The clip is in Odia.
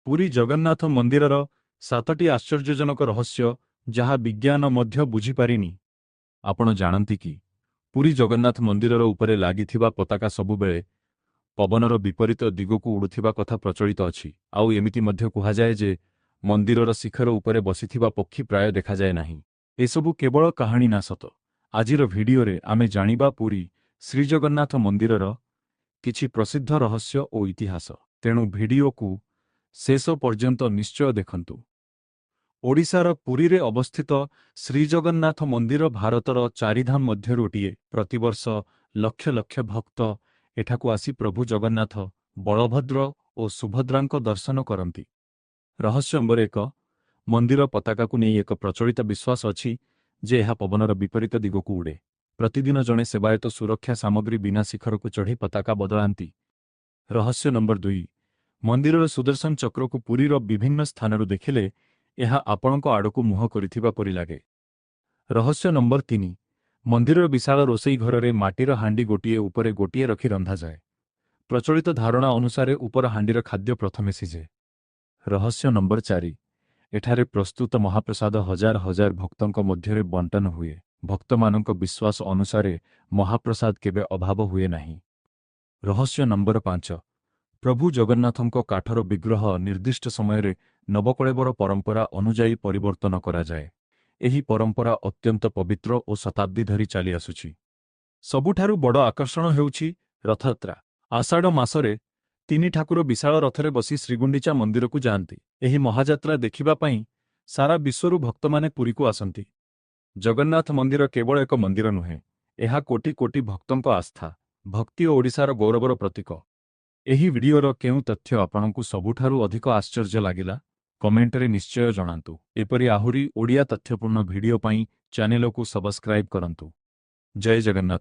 ପୁରୀ ଜଗନ୍ନାଥ ମନ୍ଦିରର ସାତଟି ଆଶ୍ଚର୍ଯ୍ୟଜନକ ରହସ୍ୟ, ଯାହା ବିଜ୍ଞାନ ମଧ୍ୟ ବୁଝିପାରିନି। ଆପଣ ଜାଣନ୍ତି କି, ପୁରୀ ଜଗନ୍ନାଥ ମନ୍ଦିରର ଉପରେ ଲାଗିଥିବା ପତାକା ସବୁବେଳେ ପବନର ବିପରୀତ ଦିଗକୁ ଉଡ଼ୁଥିବା କଥା ପ୍ରଚଳିତ ଅଛି। ଆଉ ଏମିତି ମଧ୍ୟ କୁହାଯାଏ ଯେ ମନ୍ଦିରର ଶିଖର ଉପରେ ବସିଥିବା ପକ୍ଷୀ ପ୍ରାୟ ଦେଖାଯାଏ ନାହିଁ। ଏସବୁ କେବଳ କାହାଣୀ ନା ସତ? ଆଜିର ଭିଡିଓରେ ଆମେ ଜାଣିବା ପୁରୀ ଶ୍ରୀଜଗନ୍ନାଥ ମନ୍ଦିରର କିଛି ପ୍ରସିଦ୍ଧ ରହସ୍ୟ ଓ ଇତିହାସ। ତେଣୁ ଭିଡିଓକୁ ଶେଷ ପର୍ଯ୍ୟନ୍ତ ନିଶ୍ଚୟ ଦେଖନ୍ତୁ। ଓଡ଼ିଶାର ପୁରୀରେ ଅବସ୍ଥିତ ଶ୍ରୀଜଗନ୍ନାଥ ମନ୍ଦିର ଭାରତର ଚାରିଧାମ ମଧ୍ୟରୁ ଗୋଟିଏ। ପ୍ରତିବର୍ଷ ଲକ୍ଷ ଲକ୍ଷ ଭକ୍ତ ଏଠାକୁ ଆସି ପ୍ରଭୁ ଜଗନ୍ନାଥ, ବଳଭଦ୍ର ଓ ସୁଭଦ୍ରାଙ୍କ ଦର୍ଶନ କରନ୍ତି। ରହସ୍ୟ ନମ୍ବର 1: ମନ୍ଦିର ପତାକାକୁ ନେଇ ଏକ ପ୍ରଚଳିତ ବିଶ୍ୱାସ ଅଛି ଯେ ଏହା ପବନର ବିପରୀତ ଦିଗକୁ ଉଡ଼େ। ପ୍ରତିଦିନ ଜଣେ ସେବାୟତ ସୁରକ୍ଷା ସାମଗ୍ରୀ ବିନା ଶିଖରକୁ ଚଢ଼ି ପତାକା ବଦଳାନ୍ତି। ରହସ୍ୟ ନମ୍ବର 2: ମନ୍ଦିରର ସୁଦର୍ଶନ ଚକ୍ରକୁ ପୁରୀର ବିଭିନ୍ନ ସ୍ଥାନରୁ ଦେଖିଲେ ଏହା ଆପଣଙ୍କ ଆଡ଼କୁ ମୁହଁ କରିଥିବା ପରି ଲାଗେ। ରହସ୍ୟ ନମ୍ବର 3: ମନ୍ଦିରର ବିଶାଳ ରୋଷେଇ ଘରରେ ମାଟିର ହାଣ୍ଡି ଗୋଟିଏ ଉପରେ ଗୋଟିଏ ରଖି ରନ୍ଧାଯାଏ। ପ୍ରଚଳିତ ଧାରଣା ଅନୁସାରେ ଉପର ହାଣ୍ଡିର ଖାଦ୍ୟ ପ୍ରଥମେ ସିଝେ। ରହସ୍ୟ ନମ୍ବର 4: ଏଠାରେ ପ୍ରସ୍ତୁତ ମହାପ୍ରସାଦ ହଜାର ହଜାର ଭକ୍ତଙ୍କ ମଧ୍ୟରେ ବଣ୍ଟନ ହୁଏ। ଭକ୍ତମାନଙ୍କ ବିଶ୍ୱାସ ଅନୁସାରେ ମହାପ୍ରସାଦ କେବେ ଅଭାବ ହୁଏ ନାହିଁ। ରହସ୍ୟ ନମ୍ବର 5: ପ୍ରଭୁ ଜଗନ୍ନାଥଙ୍କ କାଠର ବିଗ୍ରହ ନିର୍ଦ୍ଦିଷ୍ଟ ସମୟରେ ନବକଳେବର ପରମ୍ପରା ଅନୁଯାୟୀ ପରିବର୍ତ୍ତନ କରାଯାଏ। ଏହି ପରମ୍ପରା ଅତ୍ୟନ୍ତ ପବିତ୍ର ଓ ଶତାବ୍ଦୀ ଧରି ଚାଲିଆସୁଛି। ସବୁଠାରୁ ବଡ଼ ଆକର୍ଷଣ ହେଉଛି ରଥଯାତ୍ରା। ଆଷାଢ଼ ମାସରେ ତିନି ଠାକୁର ବିଶାଳ ରଥରେ ବସି ଶ୍ରୀଗୁଣ୍ଡିଚା ମନ୍ଦିରକୁ ଯାଆନ୍ତି। ଏହି ମହାଯାତ୍ରା ଦେଖିବା ପାଇଁ ସାରା ବିଶ୍ୱରୁ ଭକ୍ତମାନେ ପୁରୀକୁ ଆସନ୍ତି। ଜଗନ୍ନାଥ ମନ୍ଦିର କେବଳ ଏକ ମନ୍ଦିର ନୁହେଁ, ଏହା କୋଟି କୋଟି ଭକ୍ତଙ୍କ ଆସ୍ଥା, ଭକ୍ତି ଓ ଓଡ଼ିଶାର ଗୌରବର ପ୍ରତୀକ। ଏହି ଭିଡିଓର କେଉଁ ତଥ୍ୟ ଆପଣଙ୍କୁ ସବୁଠାରୁ ଅଧିକ ଆଶ୍ଚର୍ଯ୍ୟ ଲାଗିଲା, କମେଣ୍ଟରେ ନିଶ୍ଚୟ ଜଣାନ୍ତୁ। ଏପରି ଆହୁରି ଓଡ଼ିଆ ତଥ୍ୟପୂର୍ଣ୍ଣ ଭିଡିଓ ପାଇଁ ଚ୍ୟାନେଲକୁ ସବସ୍କ୍ରାଇବ୍ କରନ୍ତୁ। ଜୟ ଜଗନ୍ନାଥ।